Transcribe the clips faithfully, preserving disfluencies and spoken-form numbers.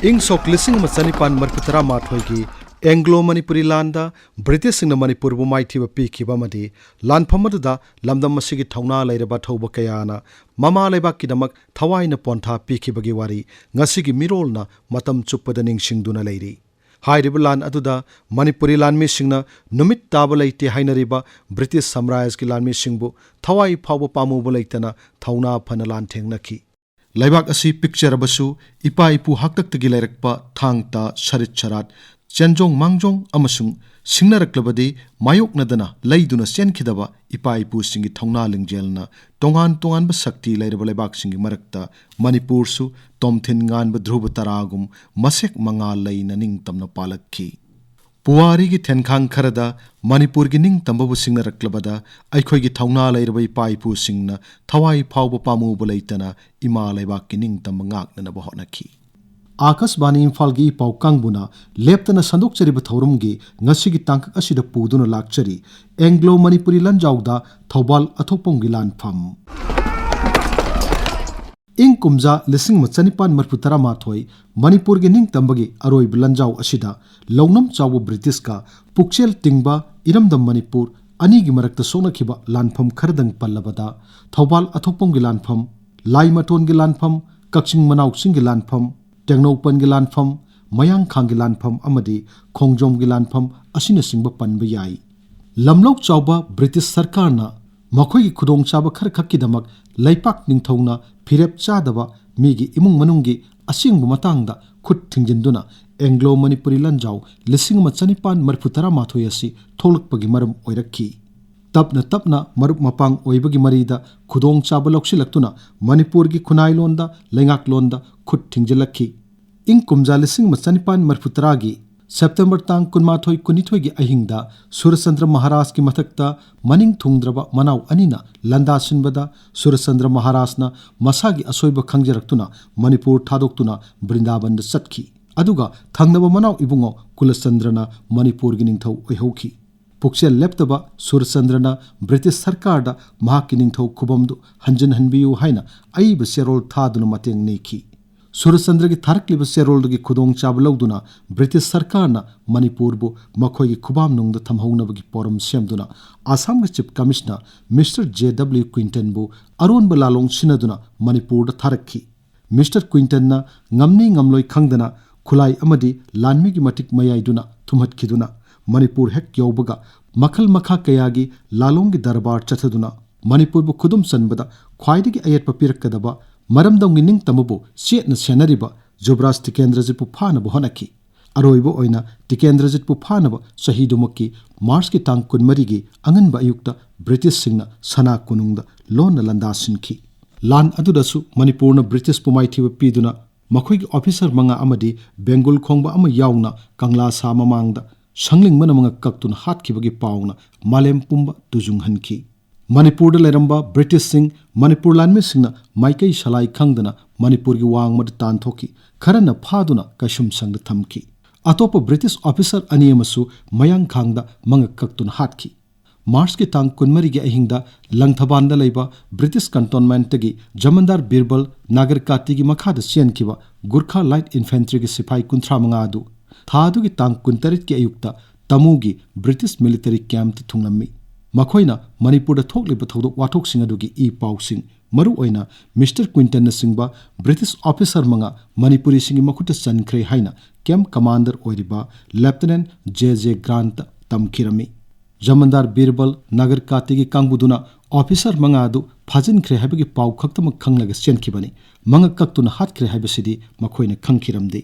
ꯏꯪ ꯁꯣꯛ ꯂꯤꯁꯤꯡ ꯑꯃ ꯆꯅꯤꯄꯥꯟ ꯃꯔꯤꯐꯨ ꯇꯔꯥ ꯃꯥꯊꯣꯏꯒꯤ ꯑꯦꯡꯒ꯭ꯂꯣ ꯃꯅꯤꯄꯨꯔꯤ ꯂꯥꯟꯗ ꯕ꯭ꯔꯤꯇꯤꯁꯁꯤꯡꯅ ꯃꯅꯤꯄꯨꯔꯕꯨ ꯃꯥꯏꯊꯤꯕ ꯄꯤꯈꯤꯕ ꯑꯃꯗꯤ ꯂꯥꯟꯐꯝ ꯑꯗꯨꯗ ꯂꯝꯗꯝ ꯑꯁꯤꯒꯤ ꯊꯧꯅꯥ ꯂꯩꯔꯕ ꯑꯊꯧꯕ ꯀꯌꯥꯅ ꯃꯃꯥ ꯂꯩꯕꯥꯛꯀꯤꯗꯃꯛ ꯊꯋꯥꯏꯅ ꯄꯣꯟꯊꯥ ꯄꯤꯈꯤꯕꯒꯤ ꯋꯥꯔꯤ ꯉꯁꯤꯒꯤ ꯃꯤꯔꯣꯜꯅ ꯃꯇꯝ ꯆꯨꯞꯄꯗ ꯅꯤꯡꯁꯤꯡꯗꯨꯅ ꯂꯩꯔꯤ꯫ ꯍꯥꯏꯔꯤꯕ ꯂꯥꯟ ꯑꯗꯨꯗ ꯃꯅꯤꯄꯨꯔꯤ ꯂꯥꯟꯃꯤꯁꯤꯡꯅ ꯅꯨꯃꯤꯠ ꯇꯥꯕ ꯂꯩꯇꯦ ꯍꯥꯏꯅꯔꯤꯕ ꯕ꯭ꯔꯤꯇꯤꯁ ꯁꯥꯝꯔꯥꯖ꯭ꯌꯒꯤ ꯂꯥꯟꯃꯤꯁꯤꯡꯕꯨ ꯊꯋꯥꯏ ꯐꯥꯎꯕ ꯄꯥꯝꯃꯨꯕ ꯂꯩꯇꯅ ꯊꯧꯅꯥ ꯐꯅ ꯂꯥꯟꯊꯦꯡꯅꯈꯤ꯫ ꯂꯩꯕꯥꯛ ꯑꯁꯤ ꯄꯤꯛꯆꯔꯕꯁꯨ ꯏꯄꯥ ꯏꯄꯨ ꯍꯥꯛꯇꯛꯇꯒꯤ ꯂꯩꯔꯛꯄ ꯊꯥꯡ ꯇꯥ, ꯁꯔꯤꯠ ꯁꯔꯥꯠ, ꯆꯦꯟꯖꯣꯡ ꯃꯥꯡꯖꯣꯡ ꯑꯃꯁꯨꯡ ꯁꯤꯡꯅꯔꯛꯂꯕꯗꯤ ꯃꯥꯌꯣꯛꯅꯗꯅ ꯂꯩꯗꯨꯅ ꯆꯦꯟꯈꯤꯗꯕ ꯏꯄꯥ ꯏꯄꯨꯁꯤꯡꯒꯤ ꯊꯧꯅꯥ ꯂꯤꯡꯖꯦꯜꯅ ꯇꯣꯉꯥꯟ ꯇꯣꯉꯥꯟꯕ ꯁꯛꯇꯤ ꯂꯩꯔꯕ ꯂꯩꯕꯥꯛꯁꯤꯡꯒꯤ ꯃꯔꯛꯇ ꯃꯅꯤꯄꯨꯔꯁꯨ ꯇꯣꯝꯊꯤꯟ ꯉꯥꯟꯕ ꯙ꯭ꯔꯨꯕ ꯇꯔꯥꯒꯨꯝ ꯃꯁꯦꯛ ꯃꯉꯥꯜ ꯂꯩꯅ ꯅꯤꯡꯇꯝꯅ ꯄꯥꯜꯂꯛꯈꯤ꯫ ꯄꯨꯋꯥꯔꯤꯒꯤ ꯊꯦꯟꯈꯥꯡ ꯈꯔꯗ ꯃꯅꯤꯄꯨꯔꯒꯤ ꯅꯤꯡꯇꯝꯕꯕꯨ ꯁꯤꯡꯅꯔꯛꯂꯕꯗ ꯑꯩꯈꯣꯏꯒꯤ ꯊꯧꯅꯥ ꯂꯩꯔꯕ ꯏꯄꯥ ꯏꯄꯨꯁꯤꯡꯅ ꯊꯋꯥꯏ ꯐꯥꯎꯕ ꯄꯥꯝꯃꯨꯕ ꯂꯩꯇꯅ ꯏꯃꯥ ꯂꯩꯕꯥꯛꯀꯤ ꯅꯤꯡꯇꯝꯕ ꯉꯥꯛꯅꯅꯕ ꯍꯣꯠꯅꯈꯤ꯫ ꯑꯥꯀꯥꯁꯕꯥꯅꯤ ꯏꯝꯐꯥꯜꯒꯤ ꯏ ꯄꯥꯎ ꯀꯥꯡꯕꯨꯅ ꯂꯦꯞꯇꯅ ꯁꯟꯗꯣꯛꯆꯔꯤꯕ ꯊꯧꯔꯝꯒꯤ ꯉꯁꯤꯒꯤ ꯇꯥꯡꯀꯛ ꯑꯁꯤꯗ ꯄꯨꯗꯨꯅ ꯂꯥꯛꯆꯔꯤ ꯑꯦꯡꯒ꯭ꯂꯣ ꯃꯅꯤꯄꯨꯔꯤ ꯂꯟꯖꯥꯎꯗ ꯊꯧꯕꯥꯜ ꯑꯊꯣꯛꯄꯝꯒꯤ ꯂꯥꯟꯐꯝ꯫ ꯏꯪ ꯀꯨꯝꯖꯥ ꯂꯤꯁꯤꯡ ꯑꯃ ꯆꯅꯤꯄꯥꯟ ꯃꯔꯤꯐꯨ ꯇꯔꯥ ꯃꯥꯊꯣꯏ ꯃꯅꯤꯄꯨꯔꯒꯤ ꯅꯤꯡꯇꯝꯕꯒꯤ ꯑꯔꯣꯏꯕ ꯂꯟꯖꯥꯎ ꯑꯁꯤꯗ ꯂꯧꯅꯝ ꯆꯥꯎꯕ ꯕ꯭ꯔꯤꯇꯤꯁꯀ ꯄꯨꯛꯆꯦꯜ ꯇꯤꯡꯕ ꯏꯔꯝꯗꯝ ꯃꯅꯤꯄꯨꯔ ꯑꯅꯤꯒꯤ ꯃꯔꯛꯇ ꯁꯣꯛꯅꯈꯤꯕ ꯂꯥꯟꯐꯝ ꯈꯔꯗꯪ ꯄꯜꯂꯕꯗ ꯊꯧꯕꯥꯜ ꯑꯊꯣꯛꯄꯝꯒꯤ ꯂꯥꯟꯐꯝ, ꯂꯥꯏꯃꯇꯣꯟꯒꯤ ꯂꯥꯟꯐꯝ, ꯀꯛꯆꯤꯡ ꯃꯅꯥꯎ ꯆꯤꯡꯒꯤ ꯂꯥꯟꯐꯝ, ꯇꯦꯡꯅꯧꯄꯜꯒꯤ ꯂꯥꯟꯐꯝ, ꯃꯌꯥꯡꯈꯥꯡꯒꯤ ꯂꯥꯟꯐꯝ ꯑꯃꯗꯤ ꯈꯣꯡꯖꯣꯝꯒꯤ ꯂꯥꯟꯐꯝ ꯑꯁꯤꯅꯆꯤꯡꯕ ꯄꯟꯕ ꯌꯥꯏ꯫ ꯂꯝꯂꯧ ꯆꯥꯎꯕ ꯕ꯭ꯔꯤꯇꯤꯁ ꯁꯔꯀꯥꯔꯅ ꯃꯈꯣꯏꯒꯤ ꯈꯨꯗꯣꯡꯆꯥꯕ ꯈꯔꯈꯛꯀꯤꯗꯃꯛ ꯂꯩꯄꯥꯛ ꯅꯤꯡꯊꯧꯅ ꯐꯤꯔꯦꯞ ꯆꯥꯗꯕ ꯃꯤꯒꯤ ꯏꯃꯨꯡ ꯃꯅꯨꯡꯒꯤ ꯑꯁꯦꯡꯕ ꯃꯇꯥꯡꯗ ꯈꯨꯠ ꯊꯤꯡꯖꯤꯟꯗꯨꯅ ꯑꯦꯡꯒ꯭ꯂꯣ ꯃꯅꯤꯄꯨꯔꯤ ꯂꯟꯖꯥꯎ ꯂꯤꯁꯤꯡ ꯑꯃ ꯆꯅꯤꯄꯥꯟ ꯃꯔꯤꯐꯨ ꯇꯔꯥ ꯃꯥꯊꯣꯏ ꯑꯁꯤ ꯊꯣꯛꯂꯛꯄꯒꯤ ꯃꯔꯝ ꯑꯣꯏꯔꯛꯈꯤ꯫ ꯇꯞꯅ ꯇꯞꯅ ꯃꯔꯨꯞ ꯃꯄꯥꯡ ꯑꯣꯏꯕꯒꯤ ꯃꯔꯤꯗ ꯈꯨꯗꯣꯡꯆꯥꯕ ꯂꯧꯁꯤꯜꯂꯛꯇꯨꯅ ꯃꯅꯤꯄꯨꯔꯒꯤ ꯈꯨꯟꯅꯥꯏꯂꯣꯟꯗ, ꯂꯩꯉꯥꯛꯂꯣꯟꯗ ꯈꯨꯠ ꯊꯤꯡꯖꯤꯜꯂꯛꯈꯤ꯫ ꯏꯪ ꯀꯨꯝꯖꯥ ꯂꯤꯁꯤꯡ ꯑꯃ ꯆꯅꯤꯄꯥꯟ ꯃꯔꯤꯐꯨ ꯇꯔꯥꯒꯤ ꯁꯦꯞꯇꯦꯝꯕꯔ ꯇꯥꯡ ꯀꯨꯟꯃꯥꯊꯣꯏ, ꯀꯨꯟꯅꯤꯊꯣꯏꯒꯤ ꯑꯍꯤꯡꯗ ꯁꯨꯔꯆꯟꯗ꯭ꯔ ꯃꯍꯥꯔꯥꯖꯀꯤ ꯃꯊꯛꯇ ꯃꯅꯤꯡ ꯊꯨꯡꯗ꯭ꯔꯕ ꯃꯅꯥꯎ ꯑꯅꯤꯅ ꯂꯥꯟꯗꯥꯁꯤꯟꯕꯗ ꯁꯨꯔꯆꯟꯗ꯭ꯔ ꯃꯍꯥꯔꯥꯖꯅ ꯃꯁꯥꯒꯤ ꯑꯁꯣꯏꯕ ꯈꯪꯖꯔꯛꯇꯨꯅ ꯃꯅꯤꯄꯨꯔ ꯊꯥꯗꯣꯛꯇꯨꯅ ꯕ꯭ꯔꯤꯟꯗꯥꯕꯟꯗ ꯆꯠꯈꯤ꯫ ꯑꯗꯨꯒ ꯊꯪꯅꯕ ꯃꯅꯥꯎ ꯏꯕꯨꯡꯉꯣ ꯀꯨꯂꯆꯟꯗ꯭ꯔꯅ ꯃꯅꯤꯄꯨꯔꯒꯤ ꯅꯤꯡꯊꯧ ꯑꯣꯏꯍꯧꯈꯤ꯫ ꯄꯨꯛꯆꯦꯜ ꯂꯦꯞꯇꯕ ꯁꯨꯔꯆꯟꯗ꯭ꯔꯅ ꯕ꯭ꯔꯤꯇꯤꯁ ꯁꯔꯀꯥꯔꯗ ꯃꯍꯥꯛꯀꯤ ꯅꯤꯡꯊꯧ ꯈꯨꯕꯝꯗꯨ ꯍꯟꯖꯤꯟꯍꯟꯕꯤꯌꯨ ꯍꯥꯏꯅ ꯑꯏꯕ ꯆꯦꯔꯣꯜ ꯊꯥꯗꯨꯅ ꯃꯇꯦꯡ ꯅꯤꯈꯤ꯫ ꯁꯨꯔꯆꯟꯗ꯭ꯔꯒꯤ ꯊꯥꯔꯛꯂꯤꯕ ꯆꯦꯔꯣꯜꯗꯨꯒꯤ ꯈꯨꯗꯣꯡꯆꯥꯕ ꯂꯧꯗꯨꯅ ꯕ꯭ꯔꯤꯇꯤꯁ ꯁꯔꯀꯥꯔꯅ ꯃꯅꯤꯄꯨꯔꯕꯨ ꯃꯈꯣꯏꯒꯤ ꯈꯨꯕꯥꯝꯅꯨꯡꯗ ꯊꯝꯍꯧꯅꯕꯒꯤ ꯄꯣꯔꯝ ꯁꯦꯝꯗꯨꯅ ꯑꯁꯥꯝꯒꯤ chief commissioner mister J W ꯀ꯭ꯋꯤꯟꯇꯟꯕꯨ ꯑꯔꯣꯟꯕ ꯂꯥꯂꯣꯡ ꯁꯤꯟꯅꯗꯨꯅ ꯃꯅꯤꯄꯨꯔꯗ ꯊꯥꯔꯛꯈꯤ꯫ ꯃꯤꯁꯇꯔ ꯀ꯭ꯋꯤꯟꯇꯟꯅ ꯉꯝꯅꯤ ꯉꯝꯂꯣꯏ ꯈꯪꯗꯅ ꯈꯨꯠꯂꯥꯏ ꯑꯃꯗꯤ ꯂꯥꯟꯃꯤꯒꯤ ꯃꯇꯤꯛ ꯃꯌꯥꯏꯗꯨꯅ ꯊꯨꯝꯍꯠꯈꯤꯗꯨꯅ ꯃꯅꯤꯄꯨꯔ ꯍꯦꯛ ꯌꯧꯕꯒ ꯃꯈꯜ ꯃꯈꯥ ꯀꯌꯥꯒꯤ ꯂꯥꯂꯣꯡꯒꯤ ꯗꯔꯕꯥꯔ ꯆꯠꯊꯗꯨꯅ ꯃꯅꯤꯄꯨꯔꯕꯨ ꯈꯨꯗꯨꯝ ꯆꯟꯕꯗ ꯈ꯭ꯋꯥꯏꯗꯒꯤ ꯑꯌꯦꯠꯄ ꯄꯤꯔꯛꯀꯗꯕ ꯃꯔꯝꯗꯝꯒꯤ ꯅꯤꯡꯇꯝꯕꯕꯨ ꯆꯦꯠꯅ ꯁꯦꯟꯅꯔꯤꯕ ꯖꯨꯕꯔꯥꯖ ꯇꯤꯀꯦꯟꯗ꯭ꯔꯖꯤꯠꯄꯨ ꯐꯥꯅꯕ ꯍꯣꯠꯅꯈꯤ꯫ ꯑꯔꯣꯏꯕ ꯑꯣꯏꯅ ꯇꯤꯀꯦꯟꯗ꯭ꯔꯖꯤꯠꯄꯨ ꯐꯥꯅꯕ ꯆꯍꯤꯗꯨꯃꯛꯀꯤ ꯃꯥꯔꯆꯀꯤ ꯇꯥꯡ ꯀꯨꯟꯃꯔꯤꯒꯤ ꯑꯉꯟꯕ ꯑꯌꯨꯛꯇ ꯕ꯭ꯔꯤꯇꯤꯁꯁꯤꯡꯅ ꯁꯅꯥ ꯀꯣꯅꯨꯡꯗ ꯂꯣꯟꯅ ꯂꯥꯟꯗꯥꯁꯤꯟꯈꯤ꯫ ꯂꯥꯟ ꯑꯗꯨꯗꯁꯨ ꯃꯅꯤꯄꯨꯔꯅ ꯕ꯭ꯔꯤꯇꯤꯁꯄꯨ ꯃꯥꯏꯊꯤꯕ ꯄꯤꯗꯨꯅ ꯃꯈꯣꯏꯒꯤ ꯑꯣꯐꯤꯁꯔ ꯃꯉꯥ ꯑꯃꯗꯤ ꯕꯦꯡꯒꯨꯜ ꯈꯣꯡꯕ ꯑꯃ ꯌꯥꯎꯅ ꯀꯪꯂꯥ ꯁꯥ ꯃꯃꯥꯡꯗ ꯁꯪꯂꯤꯡꯕꯅ ꯃꯉꯛ ꯀꯛꯇꯨꯅ ꯍꯥꯠꯈꯤꯕꯒꯤ ꯄꯥꯎꯅ ꯃꯥꯂꯦꯝ ꯄꯨꯝꯕ ꯇꯨꯖꯨꯡꯍꯟꯈꯤ꯫ ꯃꯅꯤꯄꯨꯔꯗ ꯂꯩꯔꯝꯕ ꯕ꯭ꯔꯤꯇꯤꯁꯁꯤꯡ ꯃꯅꯤꯄꯨꯔ ꯂꯥꯟꯃꯤꯁꯤꯡꯅ ꯃꯥꯏꯀꯩ ꯁꯂꯥꯏ ꯈꯪꯗꯅ ꯃꯅꯤꯄꯨꯔꯒꯤ ꯋꯥꯡꯃꯗ ꯇꯥꯟꯊꯣꯛꯈꯤ꯫ ꯈꯔꯅ ꯐꯥꯗꯨꯅ ꯀꯩꯁꯨꯝꯁꯪꯗ ꯊꯝꯈꯤ꯫ ꯑꯇꯣꯞꯄ ꯕ꯭ꯔꯤꯇꯤꯁ ꯑꯣꯐꯤꯁꯔ ꯑꯅꯤ ꯑꯃꯁꯨ ꯃꯌꯥꯡꯈꯥꯡꯗ ꯃꯉꯛ ꯀꯛꯇꯨꯅ ꯍꯥꯠꯈꯤ꯫ ꯃꯥꯔꯆꯀꯤ ꯇꯥꯡ ꯀꯨꯟꯃꯔꯤꯒꯤ ꯑꯍꯤꯡꯗ ꯂꯪꯊꯕꯥꯟꯗ ꯂꯩꯕ ꯕ꯭ꯔꯤꯇꯤꯁ ꯀꯟꯇꯣꯟꯃꯦꯟꯠꯇꯒꯤ ꯖꯃꯟꯗꯥꯔ ꯕꯤꯔꯕꯜ ꯅꯥꯒꯔꯀꯥꯇꯤꯒꯤ ꯃꯈꯥꯗ ꯆꯦꯟꯈꯤꯕ ꯒꯨꯔꯈꯥ ꯂꯥꯏꯠ ꯏꯟꯐꯦꯟꯇ꯭ꯔꯤꯒꯤ ꯁꯤꯐꯥꯏ ꯀꯨꯟꯊ꯭ꯔꯥ ꯃꯉꯥ ꯑꯗꯨ ꯊꯥ ꯑꯗꯨꯒꯤ ꯇꯥꯡ ꯀꯨꯟꯇꯔꯦꯠꯀꯤ ꯑꯌꯨꯛꯇ ꯇꯃꯨꯒꯤ ꯕ꯭ꯔꯤꯇꯤꯁ ꯃꯤꯂꯤꯇꯔꯤ ꯀꯦꯝꯞꯇ ꯊꯨꯡꯂꯝꯃꯤ꯫ ꯃꯈꯣꯏꯅ ꯃꯅꯤꯄꯨꯔꯗ ꯊꯣꯛꯂꯤꯕ ꯊꯧꯗꯣꯛ ꯋꯥꯊꯣꯛꯁꯤꯡ ꯑꯗꯨꯒꯤ ꯏ ꯄꯥꯎꯁꯤꯡ, ꯃꯔꯨꯑꯣꯏꯅ ꯃꯤꯁꯇꯔ ꯀ꯭ꯋꯤꯟꯇꯟꯅꯆꯤꯡꯕ ꯕ꯭ꯔꯤꯇꯤꯁ ꯑꯣꯐꯤꯁꯔ ꯃꯉꯥ ꯃꯅꯤꯄꯨꯔꯤꯁꯤꯡꯒꯤ ꯃꯈꯨꯠꯇ ꯆꯟꯈ꯭ꯔꯦ ꯍꯥꯏꯅ ꯀꯦꯝꯞ ꯀꯃꯥꯟꯗꯔ ꯑꯣꯏꯔꯤꯕ ꯂꯦꯐꯇꯤꯅꯦꯟꯠ ꯖꯦ ꯖꯦ ꯒ꯭ꯔꯥꯟꯠꯇ ꯇꯝꯈꯤꯔꯝꯃꯤ꯫ ꯖꯃꯟꯗꯥꯔ ꯕꯤꯔꯕꯜ ꯅꯥꯒꯔꯀꯥꯇꯤꯒꯤ ꯀꯥꯡꯕꯨꯗꯨꯅ ꯑꯣꯐꯤꯁꯔ ꯃꯉꯥ ꯑꯗꯨ ꯐꯥꯖꯤꯟꯈ꯭ꯔꯦ ꯍꯥꯏꯕꯒꯤ ꯄꯥꯎ ꯈꯛꯇꯃꯛ ꯈꯪꯂꯒ ꯆꯦꯟꯈꯤꯕꯅꯤ꯫ ꯃꯉꯛ ꯀꯛꯇꯨꯅ ꯍꯥꯠꯈ꯭ꯔꯦ ꯍꯥꯏꯕꯁꯤꯗꯤ ꯃꯈꯣꯏꯅ ꯈꯪꯈꯤꯔꯝꯗꯦ꯫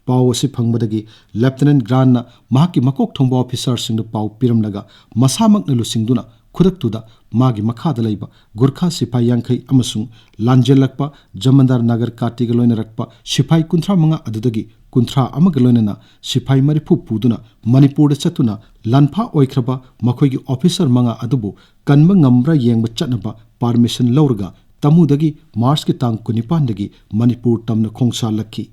ꯄꯥꯎ ꯑꯁꯤ ꯐꯪꯕꯗꯒꯤ ꯂꯦꯐꯇꯤꯅꯦꯟꯠ ꯒ꯭ꯔꯥꯟꯠꯅ ꯃꯍꯥꯛꯀꯤ ꯃꯀꯣꯛ ꯊꯣꯡꯕ ꯑꯣꯐꯤꯁꯔꯁꯤꯡꯗ ꯄꯥꯎ ꯄꯤꯔꯝꯂꯒ ꯃꯁꯥꯃꯛꯅ ꯂꯨꯆꯤꯡꯗꯨꯅ ꯈꯨꯗꯛꯇꯨꯗ ꯃꯥꯒꯤ ꯃꯈꯥꯗ ꯂꯩꯕ ꯒꯨꯔꯈꯥ ꯁꯤꯐꯥꯏ ꯌꯥꯡꯈꯩ ꯑꯃꯁꯨꯡ ꯂꯥꯟꯖꯦꯜꯂꯛꯄ ꯖꯃꯟꯗꯥꯔ ꯅꯥꯒꯔꯀꯥꯇꯤꯒ ꯂꯣꯏꯅꯔꯛꯄ ꯁꯤꯐꯥꯏ ꯀꯨꯟꯊ꯭ꯔꯥ ꯃꯉꯥ ꯑꯗꯨꯗꯒꯤ ꯀꯨꯟꯊ꯭ꯔꯥ ꯑꯃꯒ ꯂꯣꯏꯅꯅ ꯁꯤꯐꯥꯏ ꯃꯔꯤꯐꯨ ꯄꯨꯗꯨꯅ ꯃꯅꯤꯄꯨꯔꯗ ꯆꯠꯇꯨꯅ ꯂꯥꯟꯐꯥ ꯑꯣꯏꯈ꯭ꯔꯕ ꯃꯈꯣꯏꯒꯤ ꯑꯣꯐꯤꯁꯔ ꯃꯉꯥ ꯑꯗꯨꯕꯨ ꯀꯟꯕ ꯉꯝꯕ꯭ꯔꯥ ꯌꯦꯡꯕ ꯆꯠꯅꯕ ꯄꯥꯔꯃꯤꯁꯟ ꯂꯧꯔꯒ ꯇꯃꯨꯗꯒꯤ ꯃꯥꯔꯆꯀꯤ ꯇꯥꯡ ꯀꯨꯟꯅꯤꯄꯥꯟꯗꯒꯤ ꯃꯅꯤꯄꯨꯔ ꯇꯝꯅ ꯈꯣꯡꯁꯥꯜꯂꯛꯈꯤ꯫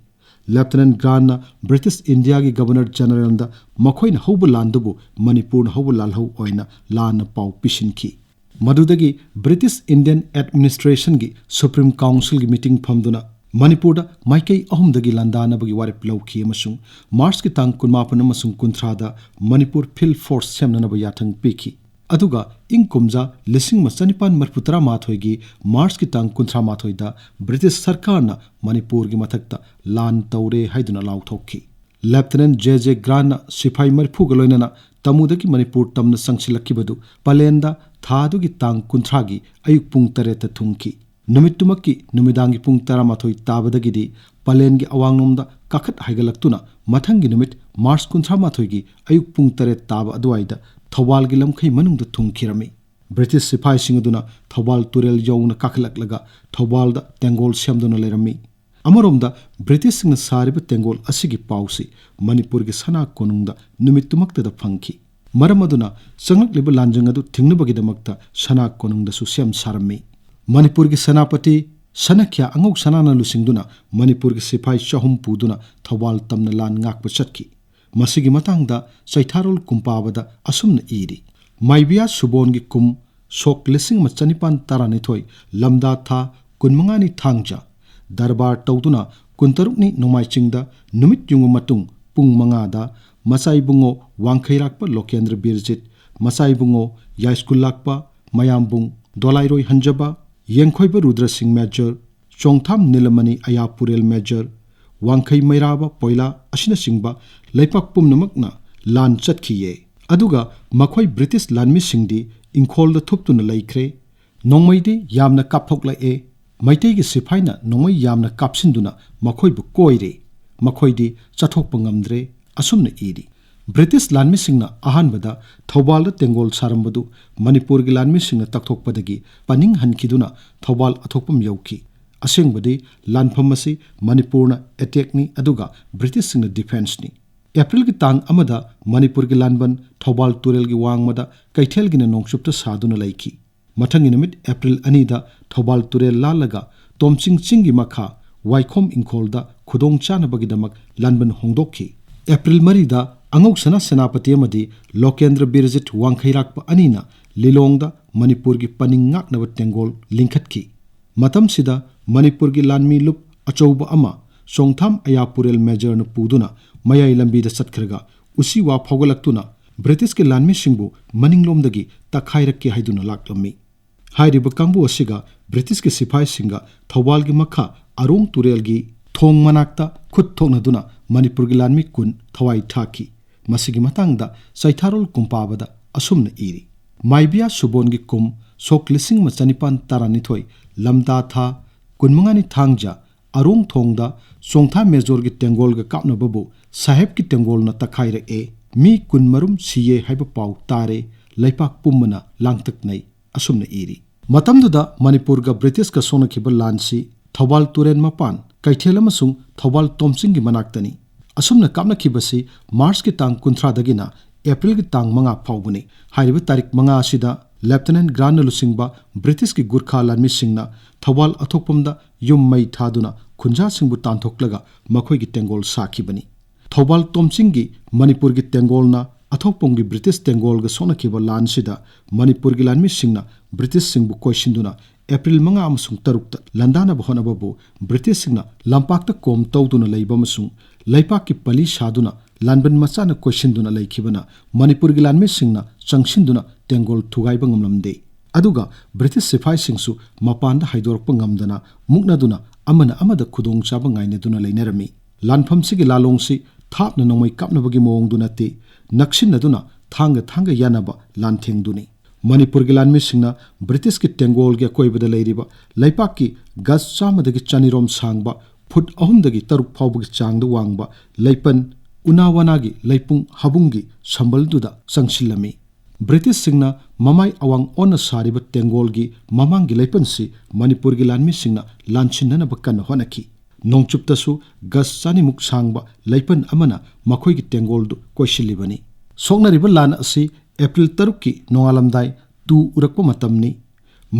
ꯂꯦꯐꯇꯤꯅꯦꯟꯠ ꯒ꯭ꯔꯥꯟꯠꯅ ꯕ꯭ꯔꯤꯇꯤꯁ ꯏꯟꯗꯤꯌꯥꯒꯤ ꯒꯕꯔꯅꯔ ꯖꯦꯅꯔꯦꯜꯗ ꯃꯈꯣꯏꯅ ꯍꯧꯕ ꯂꯥꯟꯗꯨꯕꯨ ꯃꯅꯤꯄꯨꯔꯅ ꯍꯧꯕ ꯂꯥꯜꯍꯧ ꯑꯣꯏꯅ ꯂꯥꯟꯅ ꯄꯥꯎ ꯄꯤꯁꯤꯟꯈꯤ꯫ ꯃꯗꯨꯗꯒꯤ ꯕ꯭ꯔꯤꯇꯤꯁ ꯏꯟꯗꯤꯌꯟ ꯑꯦꯗꯃꯤꯅꯤꯁꯇ꯭ꯔꯦꯁꯟꯒꯤ ꯁꯨꯄ꯭ꯔꯤꯝ ꯀꯥꯎꯟꯁꯤꯜꯒꯤ ꯃꯤꯇꯤꯡ ꯐꯝꯗꯨꯅ ꯃꯅꯤꯄꯨꯔꯗ ꯃꯥꯏꯀꯩ ꯑꯍꯨꯝꯗꯒꯤ ꯂꯥꯟꯗꯥꯅꯕꯒꯤ ꯋꯥꯔꯦꯞ ꯂꯧꯈꯤ ꯑꯃꯁꯨꯡ ꯃꯥꯔꯆꯀꯤ ꯇꯥꯡ ꯀꯨꯟꯃꯥꯄꯟ ꯑꯃꯁꯨꯡ ꯀꯨꯟꯊ꯭ꯔꯥꯗ ꯃꯅꯤꯄꯨꯔ ꯐꯤꯜꯗ ꯐꯣꯔꯁ ꯁꯦꯝꯅꯅꯕ ꯌꯥꯊꯪ ꯄꯤꯈꯤ꯫ ꯑꯗꯨꯒ ꯏꯪ ꯀꯨꯝꯖꯥ ꯂꯤꯁꯤꯡ ꯑꯃ ꯆꯅꯤꯄꯥꯟ ꯃꯔꯤꯐꯨ ꯇꯔꯥꯃꯥꯊꯣꯏꯒꯤ ꯃꯥꯔꯆꯀꯤ ꯇꯥꯡ ꯀꯨꯟꯊ꯭ꯔꯥ ꯃꯥꯊꯣꯏꯗ ꯕ꯭ꯔꯤꯇꯤꯁ ꯁꯔꯀꯥꯔꯅ ꯃꯅꯤꯄꯨꯔꯒꯤ ꯃꯊꯛꯇ ꯂꯥꯟ ꯇꯧꯔꯦ ꯍꯥꯏꯗꯨꯅ ꯂꯥꯎꯊꯣꯛꯈꯤ꯫ ꯂꯦꯐꯇꯤꯅꯦꯟ ꯖꯦ ꯖꯦ ꯒ꯭ꯔꯥꯟꯅ ꯁꯤꯐꯥꯏ ꯃꯔꯤꯐꯨꯒ ꯂꯣꯏꯅꯅ ꯇꯃꯨꯗꯒꯤ ꯃꯅꯤꯄꯨꯔ ꯇꯝꯅ ꯆꯪꯁꯤꯜꯂꯛꯈꯤꯕꯗꯨ ꯄꯂꯦꯟꯗ ꯊꯥ ꯑꯗꯨꯒꯤ ꯇꯥꯡ ꯀꯨꯟꯊ꯭ꯔꯥꯒꯤ ꯑꯌꯨꯛ ꯄꯨꯡ ꯇꯔꯦꯠꯇ ꯊꯨꯡꯈꯤ꯫ ꯅꯨꯃꯤꯠꯇꯨꯃꯛꯀꯤ ꯅꯨꯃꯤꯗꯥꯡꯒꯤ ꯄꯨꯡ ꯇꯔꯥꯃꯥꯊꯣꯏ ꯇꯥꯕꯗꯒꯤꯗꯤ ꯄꯂꯦꯟꯒꯤ ꯑꯋꯥꯡꯂꯣꯝꯗ ꯀꯥꯈꯠ ꯍꯥꯏꯒꯠꯂꯛꯇꯨꯅ ꯃꯊꯪꯒꯤ ꯅꯨꯃꯤꯠ ꯃꯥꯔꯆ ꯀꯨꯟꯊ꯭ꯔꯥ ꯃꯥꯊꯣꯏꯒꯤ ꯑꯌꯨꯛ ꯄꯨꯡ ꯇꯔꯦꯠ ꯇꯥꯕ ꯑꯗꯨꯋꯥꯏꯗ ꯊꯧꯕꯥꯜꯒꯤ ꯂꯝꯈꯩ ꯃꯅꯨꯡꯗ ꯊꯨꯡꯈꯤꯔꯝꯃꯤ꯫ ꯕ꯭ꯔꯤꯇꯤꯁ ꯁꯤꯐꯥꯏꯁꯤꯡ ꯑꯗꯨꯅ ꯊꯧꯕꯥꯜ ꯇꯨꯔꯦꯜ ꯌꯧꯅ ꯀꯥꯈꯠꯂꯛꯂꯒ ꯊꯧꯕꯥꯜꯗ ꯇꯦꯡꯒꯣꯜ ꯁꯦꯝꯗꯨꯅ ꯂꯩꯔꯝꯃꯤ꯫ ꯑꯃꯔꯣꯝꯗ ꯕ꯭ꯔꯤꯇꯤꯁꯁꯤꯡꯅ ꯁꯥꯔꯤꯕ ꯇꯦꯡꯒꯣꯜ ꯑꯁꯤꯒꯤ ꯄꯥꯎꯁꯤ ꯃꯅꯤꯄꯨꯔꯒꯤ ꯁꯅꯥ ꯀꯣꯅꯨꯡꯗ ꯅꯨꯃꯤꯠꯇꯨꯃꯛꯇꯗ ꯐꯪꯈꯤ꯫ ꯃꯔꯝ ꯑꯗꯨꯅ ꯆꯪꯂꯛꯂꯤꯕ ꯂꯥꯟꯖꯪ ꯑꯗꯨ ꯊꯤꯡꯅꯕꯒꯤꯗꯃꯛꯇ ꯁꯅꯥ ꯀꯣꯅꯨꯡꯗꯁꯨ ꯁꯦꯝ ꯁꯥꯔꯝꯃꯤ꯫ ꯃꯅꯤꯄꯨꯔꯒꯤ ꯁꯦꯅꯥꯄꯇꯤ ꯁꯅꯈ꯭ꯌꯥ ꯑꯉꯧ ꯁꯅꯥꯅ ꯂꯨꯆꯤꯡꯗꯨꯅ ꯃꯅꯤꯄꯨꯔꯒꯤ ꯁꯤꯐꯥꯏ ꯆꯍꯨꯝ ꯄꯨꯗꯨꯅ ꯊꯧꯕꯥꯜ ꯇꯝꯅ ꯂꯥꯟ ꯉꯥꯛꯄ ꯆꯠꯈꯤ꯫ ꯃꯁꯤꯒꯤ ꯃꯇꯥꯡꯗ ꯆꯩꯊꯥꯔꯣꯜ ꯀꯨꯝꯄꯥꯕꯗ ꯑꯁꯨꯝꯅ ꯏꯔꯤ, ꯃꯥꯏꯕꯤꯌꯥ ꯁꯨꯕꯣꯟꯒꯤ ꯀꯨꯝ ꯁꯣꯛ ꯂꯤꯁꯤꯡ ꯑꯃ ꯆꯅꯤꯄꯥꯟ ꯇꯔꯥꯅꯤꯊꯣꯏ ꯂꯝꯗꯥ ꯊꯥ ꯀꯨꯟꯃꯉꯥꯅꯤ ꯊꯥꯡꯖ ꯗꯔꯕꯥꯔ ꯇꯧꯗꯨꯅ ꯀꯨꯟꯇꯔꯨꯛꯅꯤ ꯅꯣꯡꯃꯥꯏꯆꯤꯡꯗ ꯅꯨꯃꯤꯠ ꯌꯨꯡꯕ ꯃꯇꯨꯡ ꯄꯨꯡ ꯃꯉꯥꯗ ꯃꯆꯥꯏꯕꯨꯡꯉꯣ ꯋꯥꯡꯈꯩꯔꯥꯛꯄ ꯂꯣꯀꯦꯟꯗ꯭ꯔ ꯕꯤꯔꯖꯤꯠ, ꯃꯆꯥꯏꯕꯨꯡꯉꯣ ꯌꯥꯏꯁ꯭ꯀꯨꯜ ꯂꯥꯛꯄ ꯃꯌꯥꯝꯕꯨꯡ ꯗꯣꯂꯥꯏꯔꯣꯏ ꯍꯟꯖꯕ, ꯌꯦꯡꯈꯣꯏꯕ ꯔꯨꯗ꯭ꯔ ꯁꯤꯡ ꯃꯦꯖꯔ, ꯆꯣꯡꯊꯥꯝ ꯅꯤꯂꯃꯅꯤ ꯑꯌꯥꯄꯨꯔꯦꯜ ꯃꯦꯖꯔ, ꯋꯥꯡꯈꯩ ꯃꯩꯔꯥꯕ ꯄꯣꯏꯂꯥ ꯑꯁꯤꯅꯆꯤꯡꯕ ꯂꯩꯄꯥꯛ ꯄꯨꯝꯅꯃꯛꯅ ꯂꯥꯟ ꯆꯠꯈꯤꯌꯦ꯫ ꯑꯗꯨꯒ ꯃꯈꯣꯏ ꯕ꯭ꯔꯤꯇꯤꯁ ꯂꯥꯟꯃꯤꯁꯤꯡꯗꯤ ꯏꯪꯈꯣꯜꯗ ꯊꯨꯞꯇꯨꯅ ꯂꯩꯈ꯭ꯔꯦ꯫ ꯅꯣꯡꯃꯩꯗꯤ ꯌꯥꯝꯅ ꯀꯥꯞꯊꯣꯛꯂꯛꯑꯦ꯫ ꯃꯩꯇꯩꯒꯤ ꯁꯤꯐꯥꯏꯅ ꯅꯣꯡꯃꯩ ꯌꯥꯝꯅ ꯀꯥꯞꯁꯤꯟꯗꯨꯅ ꯃꯈꯣꯏꯕꯨ ꯀꯣꯏꯔꯦ꯫ ꯃꯈꯣꯏꯗꯤ ꯆꯠꯊꯣꯛꯄ ꯉꯝꯗ꯭ꯔꯦ꯫ ꯑꯁꯨꯝꯅ ꯏꯔꯤ꯫ ꯕ꯭ꯔꯤꯇꯤꯁ ꯂꯥꯟꯃꯤꯁꯤꯡꯅ ꯑꯍꯥꯟꯕꯗ ꯊꯧꯕꯥꯜꯗ ꯇꯦꯡꯒꯣꯜ ꯁꯥꯔꯝꯕꯗꯨ ꯃꯅꯤꯄꯨꯔꯒꯤ ꯂꯥꯟꯃꯤꯁꯤꯡꯅ ꯇꯛꯊꯣꯛꯄꯗꯒꯤ ꯄꯅꯤꯡ ꯍꯟꯈꯤꯗꯨꯅ ꯊꯧꯕꯥꯜ ꯑꯊꯣꯛꯄꯝ ꯌꯧꯈꯤ꯫ ꯑꯁꯦꯡꯕꯗꯤ ꯂꯥꯟꯐꯝ ꯑꯁꯤ ꯃꯅꯤꯄꯨꯔꯅ ꯑꯦꯇꯦꯛꯅꯤ, ꯑꯗꯨꯒ ꯕ꯭ꯔꯤꯇꯤꯁꯁꯤꯡꯅ ꯗꯤꯐꯦꯟꯁꯅꯤ꯫ ꯑꯦꯄ꯭ꯔꯤꯜꯒꯤ ꯇꯥꯡ ꯑꯃꯗ ꯃꯅꯤꯄꯨꯔꯒꯤ ꯂꯥꯟꯕꯟ ꯊꯧꯕꯥꯜ ꯇꯨꯔꯦꯜꯒꯤ ꯋꯥꯡꯃꯗ ꯀꯩꯊꯦꯜꯒꯤꯅ ꯅꯣꯡꯆꯨꯞꯇ ꯁꯥꯗꯨꯅ ꯂꯩꯈꯤ꯫ ꯃꯊꯪꯒꯤ ꯅꯨꯃꯤꯠ ꯑꯦꯄ꯭ꯔꯤꯜ ꯑꯅꯤꯗ ꯊꯧꯕꯥꯜ ꯇꯨꯔꯦꯜ ꯂꯥꯜꯂꯒ ꯇꯣꯝꯆꯤꯡ ꯆꯤꯡꯒꯤ ꯃꯈꯥ ꯋꯥꯏꯈꯣꯝ ꯏꯪꯈꯣꯜꯗ ꯈꯨꯗꯣꯡ ꯆꯥꯅꯕꯒꯤꯗꯃꯛ ꯂꯥꯟꯕꯟ ꯍꯣꯡꯗꯣꯛꯈꯤ꯫ ꯑꯦꯄ꯭ꯔꯤꯜ ꯃꯔꯤꯗ ꯑꯉꯧꯁꯅꯥ ꯁꯦꯅꯥꯄꯇꯤ ꯑꯃꯗꯤ ꯂꯣꯀꯦꯟꯗ꯭ꯔ ꯕꯤꯔꯖꯤꯠ ꯋꯥꯡꯈꯩꯔꯥꯛꯄ ꯑꯅꯤꯅ ꯂꯤꯂꯣꯡꯗ ꯃꯅꯤꯄꯨꯔꯒꯤ ꯄꯅꯤꯡ ꯉꯥꯛꯅꯕ ꯇꯦꯡꯒꯣꯜ ꯂꯤꯡꯈꯠꯈꯤ꯫ ꯃꯇꯝꯁꯤꯗ ꯃꯅꯤꯄꯨꯔꯒꯤ ꯂꯥꯟꯃꯤ ꯂꯨꯞ ꯑꯆꯧꯕ ꯑꯃ ꯆꯣꯡꯊꯥꯝ ꯑꯌꯥꯄꯨꯔꯦꯜ ꯃꯦꯖꯔꯅ ꯄꯨꯗꯨꯅ ꯃꯌꯥꯏ ꯂꯝꯕꯤꯗ ꯆꯠꯈ꯭ꯔꯒ ꯎꯆꯤꯋꯥ ꯐꯥꯎꯒꯠꯂꯛꯇꯨꯅ ꯕ꯭ꯔꯤꯇꯤꯁꯀꯤ ꯂꯥꯟꯃꯤꯁꯤꯡꯕꯨ ꯃꯅꯤꯡꯂꯣꯝꯗꯒꯤ ꯇꯛꯈꯥꯏꯔꯛꯀꯦ ꯍꯥꯏꯗꯨꯅ ꯂꯥꯛꯂꯝꯃꯤ꯫ ꯍꯥꯏꯔꯤꯕ ꯀꯥꯡꯕꯨ ꯑꯁꯤꯒ ꯕ꯭ꯔꯤꯇꯤꯁꯀꯤ ꯁꯤꯐꯥꯏꯁꯤꯡꯒ ꯊꯧꯕꯥꯜꯒꯤ ꯃꯈꯥ ꯑꯔꯣꯡ ꯇꯨꯔꯦꯜꯒꯤ ꯊꯣꯡ ꯃꯅꯥꯛꯇ ꯈꯨꯠ ꯊꯣꯛꯅꯗꯨꯅ ꯃꯅꯤꯄꯨꯔꯒꯤ ꯂꯥꯟꯃꯤ ꯀꯨꯟ ꯊꯋꯥꯏ ꯊꯥꯈꯤ꯫ ꯃꯁꯤꯒꯤ ꯃꯇꯥꯡꯗ ꯆꯩꯊꯥꯔꯣꯜ ꯀꯨꯝꯄꯥꯕꯗ ꯑꯁꯨꯝꯅ ꯏꯔꯤ, ꯃꯥꯏꯕꯤꯌꯥ ꯁꯨꯕꯣꯟꯒꯤ ꯀꯨꯝ ꯁꯣꯛ ꯂꯤꯁꯤꯡ ꯑꯃ ꯆꯅꯤꯄꯥꯟ ꯇꯔꯥꯅꯤꯊꯣꯏ, ꯂꯝꯗꯥ ꯊꯥ ꯀꯨꯟꯃꯉꯥꯅꯤ ꯊꯥꯡꯖ, ꯑꯔꯣꯡ ꯊꯣꯡꯗ ꯆꯣꯡꯊꯥ ꯃꯦꯖꯣꯔꯒꯤ ꯇꯦꯡꯒꯣꯜꯒ ꯀꯥꯞꯅꯕꯕꯨ ꯁꯥꯍꯦꯕꯀꯤ ꯇꯦꯡꯒꯣꯜꯅ ꯇꯛꯈꯥꯏꯔꯛꯑꯦ꯫ ꯃꯤ ꯀꯨꯟꯃꯔꯨꯝ ꯁꯤꯌꯦ ꯍꯥꯏꯕ ꯄꯥꯎ ꯇꯥꯔꯦ꯫ ꯂꯩꯄꯥꯛ ꯄꯨꯝꯕꯅ ꯂꯥꯡꯇꯛꯅꯩ꯫ ꯑꯁꯨꯝꯅ ꯏꯔꯤ꯫ ꯃꯇꯝꯗꯨꯗ ꯃꯅꯤꯄꯨꯔꯒ ꯕ꯭ꯔꯤꯇꯤꯁꯀ ꯁꯣꯛꯅꯈꯤꯕ ꯂꯥꯟꯁꯤ ꯊꯧꯕꯥꯜ ꯇꯨꯔꯦꯜ ꯃꯄꯥꯟ ꯀꯩꯊꯦꯜ ꯑꯃꯁꯨꯡ ꯊꯧꯕꯥꯜ ꯇꯣꯝꯆꯤꯡꯒꯤ ꯃꯅꯥꯛꯇꯅꯤ꯫ ꯑꯁꯨꯝꯅ ꯀꯥꯞꯅꯈꯤꯕꯁꯤ ꯃꯥꯔꯆꯀꯤ ꯇꯥꯡ ꯀꯨꯟꯊ꯭ꯔꯥꯗꯒꯤꯅ ꯑꯦꯄ꯭ꯔꯤꯜꯒꯤ ꯇꯥꯡ ꯃꯉꯥ ꯐꯥꯎꯕꯅꯤ꯫ ꯍꯥꯏꯔꯤꯕ ꯇꯥꯔꯤꯛ ꯃꯉꯥ ꯑꯁꯤꯗ ꯂꯦꯐꯇꯤꯅꯦꯟꯠ ꯒ꯭ꯔꯥꯟꯠꯅ ꯂꯨꯆꯤꯡꯕ ꯕ꯭ꯔꯤꯇꯤꯁꯀꯤ ꯒꯨꯔꯈꯥ ꯂꯥꯟꯃꯤꯁꯤꯡꯅ ꯊꯧꯕꯥꯜ ꯑꯊꯣꯛꯄꯝꯗ ꯌꯨꯝ ꯃꯩ ꯊꯥꯗꯨꯅ ꯈꯨꯟꯖꯥꯁꯤꯡꯕꯨ ꯇꯥꯟꯊꯣꯛꯂꯒ ꯃꯈꯣꯏꯒꯤ ꯇꯦꯡꯒꯣꯜ ꯁꯥꯈꯤꯕꯅꯤ꯫ ꯊꯧꯕꯥꯜ ꯇꯣꯝꯆꯤꯡꯒꯤ ꯃꯅꯤꯄꯨꯔꯒꯤ ꯇꯦꯡꯒꯣꯜꯅ ꯑꯊꯣꯛꯄꯝꯒꯤ ꯕ꯭ꯔꯤꯇꯤꯁ ꯇꯦꯡꯒꯣꯜꯒ ꯁꯣꯛꯅꯈꯤꯕ ꯂꯥꯟꯁꯤꯗ ꯃꯅꯤꯄꯨꯔꯒꯤ ꯂꯥꯟꯃꯤꯁꯤꯡꯅ ꯕ꯭ꯔꯤꯇꯤꯁꯁꯤꯡꯕꯨ ꯀꯣꯏꯁꯤꯟꯗꯨꯅ ꯑꯦꯄ꯭ꯔꯤꯜ ꯃꯉꯥ ꯑꯃꯁꯨꯡ ꯇꯔꯨꯛꯇ ꯂꯥꯟꯗꯥꯅꯕ ꯍꯣꯠꯅꯕꯕꯨ ꯕ꯭ꯔꯤꯇꯤꯁꯁꯤꯡꯅ ꯂꯝꯄꯥꯛꯇ ꯀꯣꯝ ꯇꯧꯗꯨꯅ ꯂꯩꯕ ꯑꯃꯁꯨꯡ ꯂꯩꯄꯥꯛꯀꯤ ꯄꯂꯤ ꯁꯥꯗꯨꯅ ꯂꯥꯟꯕꯟ ꯃꯆꯥꯅ ꯀꯣꯏꯁꯤꯟꯗꯨꯅ ꯂꯩꯈꯤꯕꯅ ꯃꯅꯤꯄꯨꯔꯒꯤ ꯂꯥꯟꯃꯤꯁꯤꯡꯅ ꯆꯪꯁꯤꯟꯗꯨꯅ ꯇꯦꯡꯒꯣꯜ ꯊꯨꯒꯥꯏꯕ ꯉꯝꯂꯝꯗꯦ꯫ ꯑꯗꯨꯒ ꯕ꯭ꯔꯤꯇꯤꯁ ꯁꯤꯐꯥꯏꯁꯤꯡꯁꯨ ꯃꯄꯥꯟꯗ ꯍꯥꯏꯗꯣꯔꯛꯄ ꯉꯝꯗꯅ ꯃꯨꯛꯅꯗꯨꯅ ꯑꯃꯅ ꯑꯃꯗ ꯈꯨꯗꯣꯡꯆꯥꯕ ꯉꯥꯏꯅꯗꯨꯅ ꯂꯩꯅꯔꯝꯃꯤ꯫ ꯂꯥꯟꯐꯝꯁꯤꯒꯤ ꯂꯥꯂꯣꯡꯁꯤ ꯊꯥꯞꯅ ꯅꯣꯡꯃꯩ ꯀꯥꯞꯅꯕꯒꯤ ꯃꯑꯣꯡꯗꯨ ꯅꯠꯇꯦ, ꯅꯛꯁꯤꯟꯅꯗꯨꯅ ꯊꯥꯡꯒ ꯊꯥꯡꯒ ꯌꯥꯟꯅꯕ ꯂꯥꯟꯊꯦꯡꯗꯨꯅꯤ꯫ ꯃꯅꯤꯄꯨꯔꯒꯤ ꯂꯥꯟꯃꯤꯁꯤꯡꯅ ꯕ꯭ꯔꯤꯇꯤꯁꯀꯤ ꯇꯦꯡꯒꯣꯜꯒꯤ ꯑꯀꯣꯏꯕꯗ ꯂꯩꯔꯤꯕ ꯂꯩꯄꯥꯛꯀꯤ ꯒꯖ ꯆꯥꯝꯃꯗꯒꯤ ꯆꯅꯤꯔꯣꯝ ꯁꯥꯡꯕ, ꯐꯨꯠ ꯑꯍꯨꯝꯗꯒꯤ ꯇꯔꯨꯛ ꯐꯥꯎꯕꯒꯤ ꯆꯥꯡꯗ ꯋꯥꯡꯕ ꯂꯩꯄꯟ, ꯎꯅꯥ ꯋꯥꯅꯥꯒꯤ ꯂꯩꯄꯨꯡ ꯍꯥꯕꯨꯡꯒꯤ ꯁꯝꯕꯜꯗꯨꯗ ꯆꯪꯁꯤꯜꯂꯝꯃꯤ꯫ ꯕ꯭ꯔꯤꯇꯤꯁꯁꯤꯡꯅ ꯃꯃꯥꯏ ꯑꯋꯥꯡ ꯑꯣꯟꯅ ꯁꯥꯔꯤꯕ ꯇꯦꯡꯒꯣꯜꯒꯤ ꯃꯃꯥꯡꯒꯤ ꯂꯩꯄꯟꯁꯤ ꯃꯅꯤꯄꯨꯔꯒꯤ ꯂꯥꯟꯃꯤꯁꯤꯡꯅ ꯂꯥꯟꯁꯤꯟꯅꯅꯕ ꯀꯟꯅ ꯍꯣꯠꯅꯈꯤ꯫ ꯅꯣꯡꯆꯨꯞꯇꯁꯨ ꯒꯖ ꯆꯅꯤꯃꯨꯛ ꯁꯥꯡꯕ ꯂꯩꯄꯟ ꯑꯃꯅ ꯃꯈꯣꯏꯒꯤ ꯇꯦꯡꯒꯣꯜꯗꯨ ꯀꯣꯏꯁꯤꯜꯂꯤꯕꯅꯤ꯫ ꯁꯣꯛꯅꯔꯤꯕ ꯂꯥꯟ ꯑꯁꯤ ꯑꯦꯄ꯭ꯔꯤꯜ ꯇꯔꯨꯛꯀꯤ ꯅꯣꯡꯉꯥꯜꯂꯝꯗꯥꯏ ꯇꯨ ꯎꯔꯛꯄ ꯃꯇꯝꯅꯤ꯫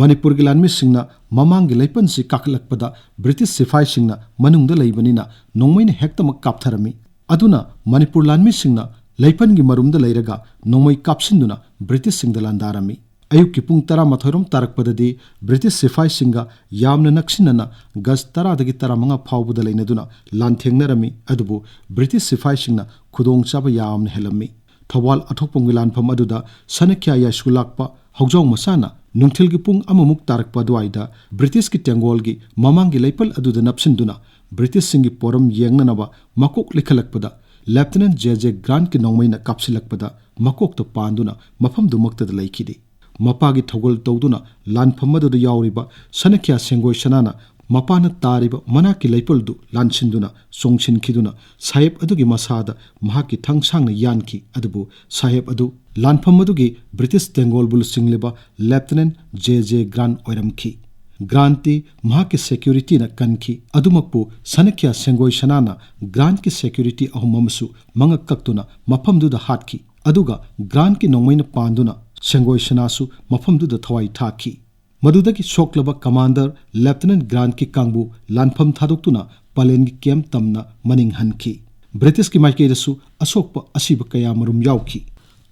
ꯃꯅꯤꯄꯨꯔꯒꯤ ꯂꯥꯟꯃꯤꯁꯤꯡꯅ ꯃꯃꯥꯡꯒꯤ ꯂꯩꯄꯟꯁꯤ ꯀꯥꯈꯠꯂꯛꯄꯗ ꯕ꯭ꯔꯤꯇꯤꯁ ꯁꯤꯐꯥꯏꯁꯤꯡꯅ ꯃꯅꯨꯡꯗ ꯂꯩꯕꯅꯤꯅ ꯅꯣꯡꯃꯩꯅ ꯍꯦꯛꯇꯃꯛ ꯀꯥꯞꯊꯔꯝꯃꯤ꯫ ꯑꯗꯨꯅ ꯃꯅꯤꯄꯨꯔ ꯂꯥꯟꯃꯤꯁꯤꯡꯅ ꯂꯩꯄꯟꯒꯤ ꯃꯔꯨꯝꯗ ꯂꯩꯔꯒ ꯅꯣꯡꯃꯩ ꯀꯥꯞꯁꯤꯟꯗꯨꯅ ꯕ꯭ꯔꯤꯇꯤꯁꯁꯤꯡꯗ ꯂꯥꯟꯗꯥꯔꯝꯃꯤ꯫ ꯑꯌꯨꯛꯀꯤ ꯄꯨꯡ ꯇꯔꯥꯃꯥꯊꯣꯏ ꯔꯣꯝ ꯇꯥꯔꯛꯄꯗꯗꯤ ꯕ꯭ꯔꯤꯇꯤꯁ ꯁꯤꯐꯥꯏꯁꯤꯡꯒ ꯌꯥꯝꯅ ꯅꯛꯁꯤꯟꯅꯅ ꯒꯖ ꯇꯔꯥꯗꯒꯤ ꯇꯔꯥꯃꯉꯥ ꯐꯥꯎꯕꯗ ꯂꯩꯅꯗꯨꯅ ꯂꯥꯟꯊꯦꯡꯅꯔꯝꯃꯤ꯫ ꯑꯗꯨꯕꯨ ꯕ꯭ꯔꯤꯇꯤꯁ ꯁꯤꯐꯥꯏꯁꯤꯡꯅ ꯈꯨꯗꯣꯡꯆꯥꯕ ꯌꯥꯝꯅ ꯍꯦꯜꯂꯝꯃꯤ꯫ ꯊꯧꯕꯥꯜ ꯑꯊꯣꯛꯄꯝꯒꯤ ꯂꯥꯟꯐꯝ ꯑꯗꯨꯗ ꯁꯅꯈ꯭ꯌꯥ ꯌꯥꯏꯁꯀꯨꯜ ꯂꯥꯛꯄ ꯍꯧꯖꯥꯎ ꯃꯆꯥꯅ ꯅꯨꯡꯊꯤꯜꯒꯤ ꯄꯨꯡ ꯑꯃꯃꯨꯛ ꯇꯥꯔꯛꯄ ꯑꯗꯨꯋꯥꯏꯗ ꯕ꯭ꯔꯤꯇꯤꯁꯀꯤ ꯇꯦꯡꯒꯣꯜꯒꯤ ꯃꯃꯥꯡꯒꯤ ꯂꯩꯄꯜ ꯑꯗꯨꯗ ꯅꯞꯁꯤꯟꯗꯨꯅ ꯕ꯭ꯔꯤꯇꯤꯁꯁꯤꯡꯒꯤ ꯄꯣꯔꯝ ꯌꯦꯡꯅꯅꯕ ꯃꯀꯣꯛ ꯂꯤꯈꯠꯂꯛꯄꯗ ꯂꯦꯐꯇꯤꯅꯦꯟꯠ ꯖꯦ ꯖꯦ ꯒ꯭ꯔꯥꯟꯠꯀꯤ ꯅꯣꯡꯃꯩꯅ ꯀꯥꯞꯁꯤꯜꯂꯛꯄꯗ ꯃꯀꯣꯛꯇ ꯄꯥꯟꯗꯨꯅ ꯃꯐꯝꯗꯨꯃꯛꯇꯗ ꯂꯩꯈꯤꯗꯦ꯫ ꯃꯄꯥꯒꯤ ꯊꯧꯒꯜ ꯇꯧꯗꯨꯅ ꯂꯥꯟꯐꯝ ꯑꯗꯨꯗ ꯌꯥꯎꯔꯤꯕ ꯁꯅꯈ꯭ꯌꯥ ꯁꯦꯡꯒꯣꯏ ꯁꯅꯥꯅ ꯃꯄꯥꯅ ꯇꯥꯔꯤꯕ ꯃꯅꯥꯛꯀꯤ ꯂꯩꯄꯜꯗꯨ ꯂꯥꯟꯁꯤꯟꯗꯨꯅ ꯆꯣꯡꯁꯤꯟꯈꯤꯗꯨꯅ ꯁꯥꯍꯦꯕ ꯑꯗꯨꯒꯤ ꯃꯁꯥꯗ ꯃꯍꯥꯛꯀꯤ ꯊꯥꯡꯁꯥꯡꯅ ꯌꯥꯟꯈꯤ꯫ ꯑꯗꯨꯕꯨ ꯁꯥꯍꯦꯕ ꯑꯗꯨ ꯂꯥꯟꯐꯝ ꯑꯗꯨꯒꯤ ꯕ꯭ꯔꯤꯇꯤꯁ ꯇꯦꯡꯒꯣꯜꯕꯨ ꯂꯨꯆꯤꯡꯂꯤꯕ ꯂꯦꯐꯇꯤꯅꯦꯟꯠ ꯖꯦ ꯖꯦ ꯒ꯭ꯔꯥꯟꯠ ꯑꯣꯏꯔꯝꯈꯤ꯫ ꯒ꯭ꯔꯥꯟꯠꯇꯤ ꯃꯍꯥꯛꯀꯤ ꯁꯦꯀ꯭ꯌꯨꯔꯤꯇꯤꯅ ꯀꯟꯈꯤ꯫ ꯑꯗꯨꯃꯛꯄꯨ ꯁꯅꯈ꯭ꯌꯥ ꯁꯦꯡꯒꯣꯏ ꯁꯅꯥꯅ ꯒ꯭ꯔꯥꯟꯠꯀꯤ ꯁꯦꯀ꯭ꯌꯨꯔꯤꯇꯤ ꯑꯍꯨꯝ ꯑꯃꯁꯨ ꯃꯉꯛ ꯀꯛꯇꯨꯅ ꯃꯐꯝꯗꯨꯗ ꯍꯥꯠꯈꯤ꯫ ꯑꯗꯨꯒ ꯒ꯭ꯔꯥꯟꯠꯀꯤ ꯅꯣꯡꯃꯩꯅ ꯄꯥꯟꯗꯨꯅ ꯁꯦꯡꯒꯣꯏ ꯁꯅꯥꯁꯨ ꯃꯐꯝꯗꯨꯗ ꯊꯋꯥꯏ ꯊꯥꯈꯤ꯫ ꯃꯗꯨꯗꯒꯤ ꯁꯣꯛꯂꯕ ꯀꯃꯥꯟꯗꯔ ꯂꯦꯐꯇꯤꯅꯦꯟꯠ ꯒ꯭ꯔꯥꯟꯠꯀꯤ ꯀꯥꯡꯕꯨ ꯂꯥꯟꯐꯝ ꯊꯥꯗꯣꯛꯇꯨꯅ ꯄꯂꯦꯟꯒꯤ ꯀꯦꯝꯞ ꯇꯝꯅ ꯃꯅꯤꯡ ꯍꯟꯈꯤ꯫ ꯕ꯭ꯔꯤꯇꯤꯁꯀꯤ ꯃꯥꯏꯀꯩꯗꯁꯨ ꯑꯁꯣꯛꯄ ꯑꯁꯤꯕ ꯀꯌꯥ ꯃꯔꯨꯝ ꯌꯥꯎꯈꯤ꯫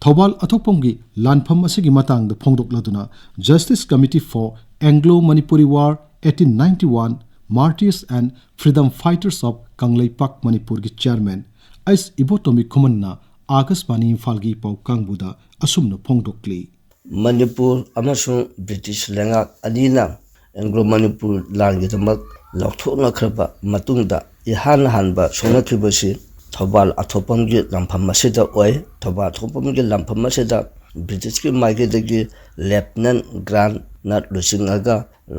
ꯊꯧꯕꯥꯜ ꯑꯊꯣꯛꯄꯝꯒꯤ ꯂꯥꯟꯐꯝ ꯑꯁꯤꯒꯤ ꯃꯇꯥꯡꯗ ꯐꯣꯡꯗꯣꯛꯂꯗꯨꯅ Justice Committee for Anglo Manipuri War eighteen ninety-one Martyrs and Freedom Fighters of Kangleipak ꯃꯅꯤꯄꯨꯔꯒꯤ ꯆꯤꯌꯔꯃꯦꯟ ꯑꯩꯆ ꯏꯕꯣꯇꯣꯝꯕꯤ ꯈꯨꯃꯟꯅ ꯑꯥꯀꯥꯁꯕꯥꯅꯤ ꯏꯝꯐꯥꯜꯒꯤ ꯄꯥꯎ ꯀꯥꯡꯕꯨꯗ ꯑꯁꯨꯝꯅ ꯐꯣꯡꯗꯣꯛꯂꯤ꯫ ꯃꯅꯤꯄꯨꯔ ꯑꯃꯁꯨꯡ ꯕ꯭ꯔꯤꯇꯤꯁ ꯂꯩꯉꯥꯛ ꯑꯅꯤꯅ ꯑꯦꯡꯒ꯭ꯂꯣ ꯃꯅꯤꯄꯨꯔ ꯂꯥꯟꯒꯤꯗꯃꯛ ꯂꯥꯎꯊꯣꯛꯅꯈ꯭ꯔꯕ ꯃꯇꯨꯡꯗ ꯏꯍꯥꯟ ꯍꯥꯟꯕ ꯁꯣꯛꯅꯈꯤꯕꯁꯤ ꯊꯧꯕꯥꯜ ꯑꯊꯣꯛꯄꯝꯒꯤ ꯂꯥꯟꯐꯝ ꯑꯁꯤꯗ ꯑꯣꯏ꯫ ꯊꯧꯕꯥꯜ ꯑꯊꯣꯛꯄꯝꯒꯤ ꯂꯥꯟꯐꯝ ꯑꯁꯤꯗ ꯕ꯭ꯔꯤꯇꯤꯁꯀꯤ ꯃꯥꯏꯀꯩꯗꯒꯤ ꯂꯦꯐꯇꯤꯅꯦꯟꯠ ꯒ꯭ꯔꯥꯟꯠꯅ ꯂꯨꯆꯤꯡꯉꯒ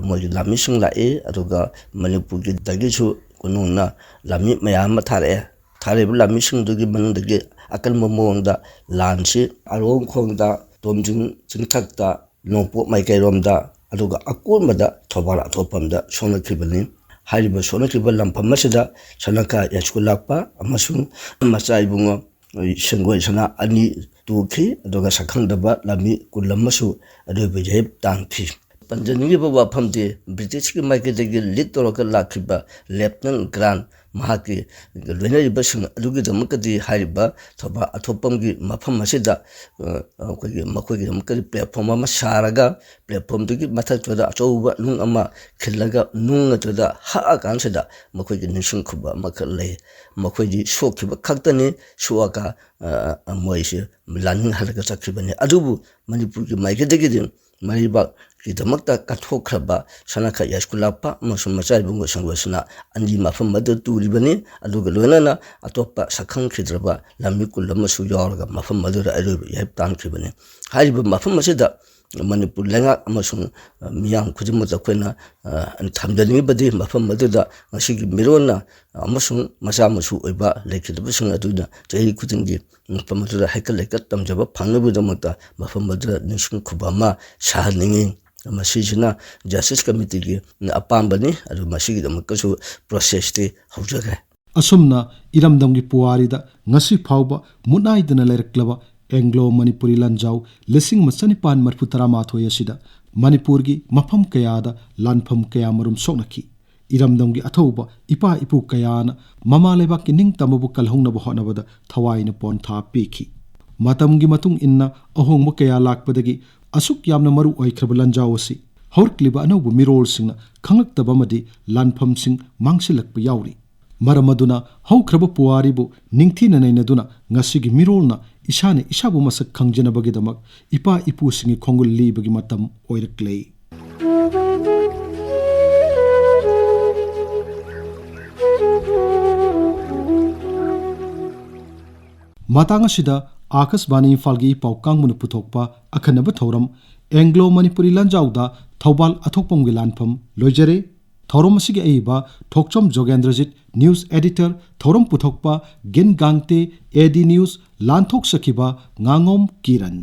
ꯃꯣꯏꯒꯤ ꯂꯥꯟꯃꯤꯁꯤꯡ ꯂꯥꯛꯏ, ꯑꯗꯨꯒ ꯃꯅꯤꯄꯨꯔꯒꯤꯗꯒꯤꯁꯨ ꯀꯣꯅꯨꯡꯅ ꯂꯥꯟꯃꯤ ꯃꯌꯥꯝ ꯑꯃ ꯊꯥꯔꯛꯑꯦ꯫ ꯊꯥꯔꯛꯏꯕ ꯂꯥꯟꯃꯤꯁꯤꯡꯗꯨꯒꯤ ꯃꯅꯨꯡꯗꯒꯤ ꯑꯀꯟꯕ ꯃꯑꯣꯡꯗ ꯂꯥꯟꯁꯤ ꯑꯔꯣꯡꯈꯣꯡꯗ, ꯇꯣꯝꯖꯤꯡ ꯆꯤꯡꯊꯛꯇ, ꯅꯣꯡꯄꯣꯛ ꯃꯥꯏꯀꯩꯔꯣꯝꯗ, ꯑꯗꯨꯒ ꯑꯀꯣꯟꯕꯗ ꯊꯧꯕꯥꯜ ꯑꯊꯣꯛꯄꯝꯗ ꯁꯣꯛꯅꯈꯤꯕꯅꯤ꯫ ꯍꯥꯏꯔꯤꯕ ꯁꯣꯛꯅꯈꯤꯕ ꯂꯥꯟꯐꯝ ꯑꯁꯤꯗ ꯁꯅꯥꯈ꯭ꯌꯥ ꯌꯥꯏꯁ꯭ꯀꯨꯜ ꯂꯥꯛꯄ ꯑꯃꯁꯨꯡ ꯃꯆꯥ ꯏꯕꯨꯡꯉꯣ ꯁꯦꯡꯒꯣꯏ ꯁꯅꯥ ꯑꯅꯤ ꯇꯨꯈꯤ, ꯑꯗꯨꯒ ꯁꯛꯈꯪꯗꯕ ꯂꯥꯟꯃꯤ ꯀꯨꯟ ꯑꯃꯁꯨ ꯑꯔꯣꯏꯕ ꯌꯥꯌꯦꯞ ꯇꯥꯟꯈꯤ꯫ ꯄꯟꯖꯅꯤꯡꯉꯤꯕ ꯋꯥꯐꯝꯗꯤ, ꯕ꯭ꯔꯤꯇꯤꯁꯀꯤ ꯃꯥꯏꯀꯩꯗꯒꯤ ꯂꯤꯗ ꯇꯧꯔꯒ ꯂꯥꯛꯈꯤꯕ ꯂꯦꯐꯇꯅꯦꯟ ꯒ꯭ꯔꯥꯟ, ꯃꯍꯥꯛꯀꯤ ꯂꯣꯏꯅꯔꯤꯕꯁꯤꯡ ꯑꯗꯨꯒꯤꯗꯃꯛꯇꯗꯤ ꯍꯥꯏꯔꯤꯕ ꯊꯧꯕꯥꯜ ꯑꯊꯣꯛꯄꯝꯒꯤ ꯃꯐꯝ ꯑꯁꯤꯗ, ꯑ, ꯑꯩꯈꯣꯏꯒꯤ, ꯃꯈꯣꯏꯒꯤꯗꯃꯛꯇꯗꯤ ꯄ꯭ꯂꯦꯠꯐꯣꯝ ꯑꯃ ꯁꯥꯔꯒ, ꯄ꯭ꯂꯦꯠꯐꯣꯝꯗꯨꯒꯤ ꯃꯊꯛꯇꯨꯗ ꯑꯆꯧꯕ ꯅꯨꯡ ꯑꯃ ꯈꯤꯜꯂꯒ, ꯅꯨꯡ ꯑꯗꯨꯗ ꯍꯛꯑꯀꯥꯟꯁꯤꯗ ꯃꯈꯣꯏꯒꯤ ꯅꯤꯡꯁꯤꯡ ꯈꯨꯕꯝ ꯑꯃꯈꯛ ꯂꯩ꯫ ꯃꯈꯣꯏꯗꯤ ꯁꯣꯛꯈꯤꯕ ꯈꯛꯇꯅꯤ, ꯁꯣꯛꯑꯒ, ꯑ, ꯑ, ꯃꯣꯏꯁꯦ ꯂꯥꯟꯃꯤ ꯍꯜꯂꯒ ꯆꯠꯈꯤꯕꯅꯤ꯫ ꯑꯗꯨꯕꯨ ꯃꯅꯤꯄꯨꯔꯒꯤ ꯃꯥꯏꯀꯩꯗꯒꯤꯗꯤ ꯃꯔꯩꯕꯥꯛꯀꯤꯗꯃꯛꯇ ꯀꯠꯊꯣꯛꯈ꯭ꯔꯕ ꯁꯅꯥꯈ ꯌꯥꯏꯁꯀꯨꯂꯥꯞꯄ ꯑꯃꯁꯨꯡ ꯃꯆꯥꯏꯕꯨꯡ ꯁꯪꯒꯣꯏꯁꯅ ꯑꯅꯤ ꯃꯐꯝ ꯑꯗꯨ ꯇꯨꯔꯤꯕꯅꯤ꯫ ꯑꯗꯨꯒ ꯂꯣꯏꯅꯅ ꯑꯇꯣꯞꯄ ꯁꯛꯈꯪꯈꯤꯗ꯭ꯔꯕ ꯂꯥꯟꯃꯤ ꯀꯨꯟ ꯑꯃꯁꯨ ꯌꯥꯎꯔꯒ ꯃꯐꯝ ꯑꯗꯨꯗ ꯑꯔꯣꯏꯕ ꯌꯥꯏꯞ ꯇꯥꯟꯈꯤꯕꯅꯤ꯫ ꯍꯥꯏꯔꯤꯕ ꯃꯐꯝ ꯑꯁꯤꯗ ꯃꯅꯤꯄꯨꯔ ꯂꯩꯉꯥꯛ ꯑꯃꯁꯨꯡ, ꯑ, ꯃꯤꯌꯥꯝ ꯈꯨꯗꯤꯡꯃꯛꯇ ꯑꯩꯈꯣꯏꯅ, ꯑ, ꯊꯝꯖꯅꯤꯡꯉꯤꯕꯗꯤ, ꯃꯐꯝ ꯑꯗꯨꯗ ꯉꯁꯤꯒꯤ ꯃꯤꯔꯣꯟꯅ ꯑꯃꯁꯨꯡ ꯃꯆꯥ ꯃꯁꯨ ꯑꯣꯏꯕ ꯂꯩꯈꯤꯗꯕꯁꯤꯡ ꯑꯗꯨꯅ ꯆꯍꯤ ꯈꯨꯗꯤꯡꯒꯤ ꯃꯐꯝ ꯑꯗꯨꯗ ꯍꯩꯀꯠ ꯂꯩꯀꯠ ꯇꯝꯖꯕ ꯐꯪꯅꯕꯒꯤꯗꯃꯛꯇ ꯃꯐꯝ ꯑꯗꯨꯗ ꯅꯤꯡꯁꯤꯡ ꯈꯨꯕꯝ ꯑꯃ ꯁꯥꯍꯟꯅꯤꯡꯏ꯫ ꯃꯁꯤꯁꯤꯅ ꯖꯁꯇꯤꯁ ꯀꯃꯤꯇꯤꯒꯤ ꯑꯄꯥꯝꯕꯅꯤ꯫ ꯑꯗꯨ ꯃꯁꯤꯒꯤꯗꯃꯛꯇꯁꯨ ꯄ꯭ꯔꯣꯁꯦꯁꯇꯤ ꯍꯧꯖꯈ꯭ꯔꯦ꯫ ꯑꯁꯨꯝꯅ ꯏꯔꯝꯗꯝꯒꯤ ꯄꯨꯋꯥꯔꯤꯗ ꯉꯁꯤ ꯐꯥꯎꯕ ꯃꯨꯠꯅꯥꯏꯗꯅ ꯂꯩꯔꯛꯂꯕ ꯑꯦꯡꯒ꯭ꯂꯣ ꯃꯅꯤꯄꯨꯔꯤ ꯂꯥꯟꯖꯥꯎ ꯂꯤꯁꯤꯡ ꯑꯃ ꯆꯅꯤꯄꯥꯟ ꯃꯔꯤꯐꯨ ꯇꯔꯥꯃꯥꯊꯣꯏ ꯑꯁꯤꯗ ꯃꯅꯤꯄꯨꯔꯒꯤ ꯃꯐꯝ ꯀꯌꯥꯗ ꯂꯥꯟꯐꯝ ꯀꯌꯥꯃꯔꯨꯝ ꯁꯣꯛꯅꯈꯤ꯫ ꯏꯔꯝꯗꯝꯒꯤ ꯑꯊꯧꯕ ꯏꯄꯥ ꯏꯄꯨ ꯀꯌꯥꯅ ꯃꯃꯥ ꯂꯩꯕꯥꯛꯀꯤ ꯅꯤꯡꯇꯝꯕꯕꯨ ꯀꯜꯍꯧꯅꯕ ꯍꯣꯠꯅꯕꯗ ꯊꯋꯥꯏꯅ ꯄꯣꯟꯊꯥ ꯄꯤꯈꯤ꯫ ꯃꯇꯝꯒꯤ ꯃꯇꯨꯡ ꯏꯟꯅ ꯑꯍꯣꯡꯕ ꯀꯌꯥ ꯂꯥꯛꯄꯗꯒꯤ ꯑꯁꯨꯛ ꯌꯥꯝꯅ ꯃꯔꯨ ꯑꯣꯏꯈ꯭ꯔꯕ ꯂꯥꯟꯖꯥꯎ ꯑꯁꯤ ꯍꯧꯔꯛꯂꯤꯕ ꯑꯅꯧꯕ ꯃꯤꯔꯣꯜꯁꯤꯡꯅ ꯈꯪꯂꯛꯇꯕ ꯑꯃꯗꯤ ꯂꯥꯟꯐꯝꯁꯤꯡ ꯃꯥꯡꯁꯤꯜꯂꯛꯄ ꯌꯥꯎꯔꯤ꯫ ꯃꯔꯝ ꯑꯗꯨꯅ ꯍꯧꯈ꯭ꯔꯕ ꯄꯨꯋꯥꯔꯤꯕꯨ ꯅꯤꯡꯊꯤꯅ ꯅꯩꯅꯗꯨꯅ ꯉꯁꯤꯒꯤ ꯃꯤꯔꯣꯜꯅ ꯏꯁꯥꯅ ꯏꯁꯥꯕꯨ ꯃꯁꯛ ꯈꯪꯖꯅꯕꯒꯤꯗꯃꯛ ꯏꯄꯥ ꯏꯄꯨꯁꯤꯡꯒꯤ ꯈꯣꯡꯒꯨꯜ ꯂꯤꯕꯒꯤ ꯃꯇꯝ ꯑꯣꯏꯔꯛꯂꯦ꯫ ꯃꯇꯥꯡ ꯑꯁꯤꯗ ꯑꯥꯀꯥꯁꯕꯥꯅꯤ ꯏꯝꯐꯥꯜꯒꯤ ꯄꯥꯎ ꯀꯥꯡꯕꯨꯅ ꯄꯨꯊꯣꯛꯄ ꯑꯈꯟꯅꯕ ꯊꯧꯔꯝ ꯑꯦꯡꯒ꯭ꯂꯣ ꯃꯅꯤꯄꯨꯔꯤ ꯂꯥꯟꯖꯥꯎꯗ ꯊꯧꯕꯥꯜ ꯑꯊꯣꯛꯄꯝꯒꯤ ꯂꯥꯟꯐꯝ ꯂꯣꯏꯖꯔꯦ꯫ ꯊꯧꯔꯝ ꯑꯁꯤꯒꯤ ꯑꯏꯕ ꯊꯣꯛꯆꯣꯝ ꯖꯣꯒꯦꯟꯗ꯭ꯔꯖꯤꯠ, ꯅ꯭ꯌꯨꯁ ꯑꯦꯗꯤꯇꯔ ꯊꯧꯔꯝ ꯄꯨꯊꯣꯛꯄ ꯒꯤꯟ ꯒꯥꯡꯇꯦ, ꯑꯦ ꯗꯤ ꯅ꯭ꯌꯨꯁ, ꯂꯥꯟꯊꯣꯛꯆꯈꯤꯕ ꯉꯥꯉꯣꯝ ꯀꯤꯔꯟ꯫